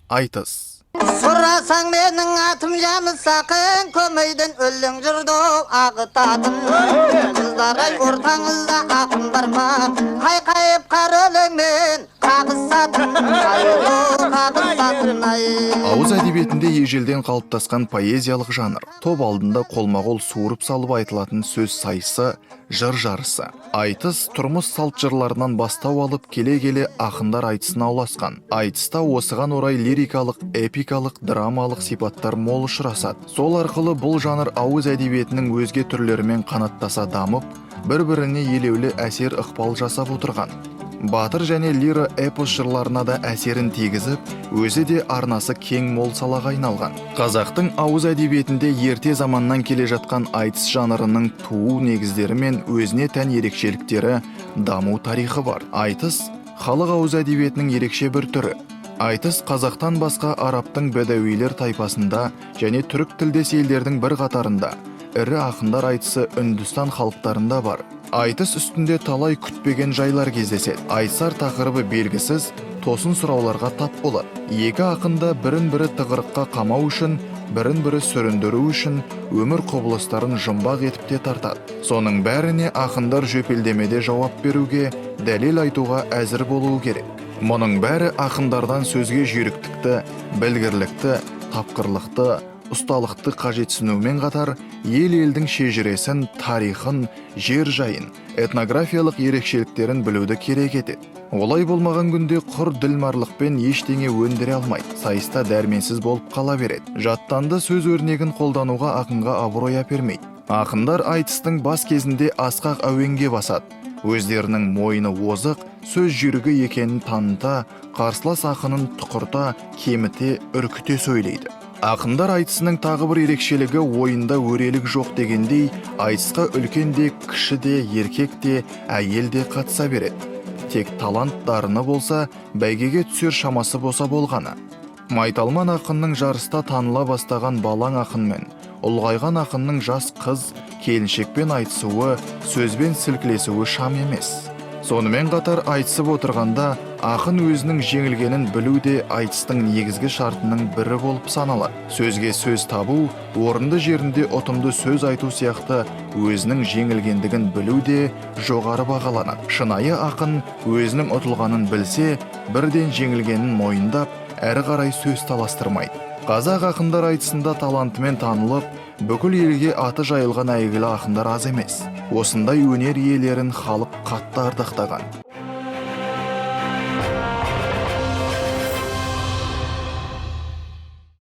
Айтыс. Сұрасаң, менің атым Жаныс ақын, көмейден өлең жырды ағытатын. Қыздар ай, ортаңызда ақын бар ма, қайқайып қара өлеңмен қағысатын, қағысатын ай? Ауыз әдебиетінде ежелден қалыптасқан поэзиялық жанр. Топ алдында қолма-қол суырып салып айтылатын сөз сайысы, жыр жарысы. Айтыс тұрмыс салт жырларынан бастау алып, келе-келе ақындар айтысына ұласқан. Айтыста осыған орай лирикалық, эпикалық, драмалық сипаттар мол ұшырасады. Сол арқылы бұл жанр ауыз әдебиетінің өзге түрлерімен қанаттаса дамып, бір-біріне елеулі әсер ықпал жасап отырған. Батыр және лиро эпос жырларына да әсерін тигізіп, өзі де арнасы кең, мол салаға айналған. Қазақтың ауыз әдебиетінде ерте заманнан келе жатқан айтыс жанрының туу негіздері мен өзіне тән ерекшеліктері, даму тарихы бар. Айтыс — халық ауыз әдебиетінің ерекше бір түрі. Айтыс қазақтан басқа арабтың бәдәуилер тайпасында және түрік тілдес елдердің бір қатарында, ірі ақындар айтысы Үндістан халықтарында бар. Айтыс үстінде талай күтпеген жайлар кездеседі. Айтысар тақырыбы белгісіз, тосын сұрауларға тап болады. Екі ақын да бірін бірі тығырыққа қамау үшін, бірін бірі сүріндіру үшін өмір құбылыстарын жұмбақ етіп те тартады. Соның бәріне ақындар жөпелдемеде жауап беруге, дәлел айтуға әзір болуы керек. Мұның бәрі ақындардан сөзге жүйріктікті, білгірлікті, тапқырлықты, ұсталықты қажетсінумен қатар, ел елдің шежіресін, тарихын, жер жайын, этнографиялық ерекшеліктерін білуді керек етеді. Олай болмаған күнде құр ділмарлықпен ештеңе өндіре алмайды, сайыста дәрменсіз болып қала береді. Жаттанды сөз өрнегін қолдануға ақынға абырой әпермейді. Ақындар айтыстың бас кезінде асқақ әуенге басады, өздерінің мойны озық, сөз жүйрігі екенін таныта, қарсылас ақынын тұқырта, кеміте, үркіте сөйлейді. Ақындар айтысының тағы бір ерекшелігі — ойында өрелік жоқ дегендей, айтысқа үлкен де, кіші де, еркек те, әйел де қатыса береді. Тек талант дарыны болса, бәйгеге түсер шамасы болса болғаны. Майталман ақынның жарыста таныла бастаған балаң ақынмен, ұлғайған ақынның жас қыз келіншекпен айтысуы, сөзбен сілкілесуі шам емес. Сонымен қатар айтысып отырғанда ақын өзінің жеңілгенін білу де айтыстың негізгі шартының бірі болып саналады. Сөзге сөз табу, орынды жерінде ұтымды сөз айту сияқты өзінің жеңілгендігін білу де жоғары бағаланады. Шынайы ақын өзінің ұтылғанын білсе, бірден жеңілгенін мойындап, әрі қарай сөз таластырмайды. Қазақ ақындар айтысында талантымен танылып, бүкіл елге аты жайылған әйгілі ақындар аз емес. Осындай өнер иелерін халық қатты ардақтаған.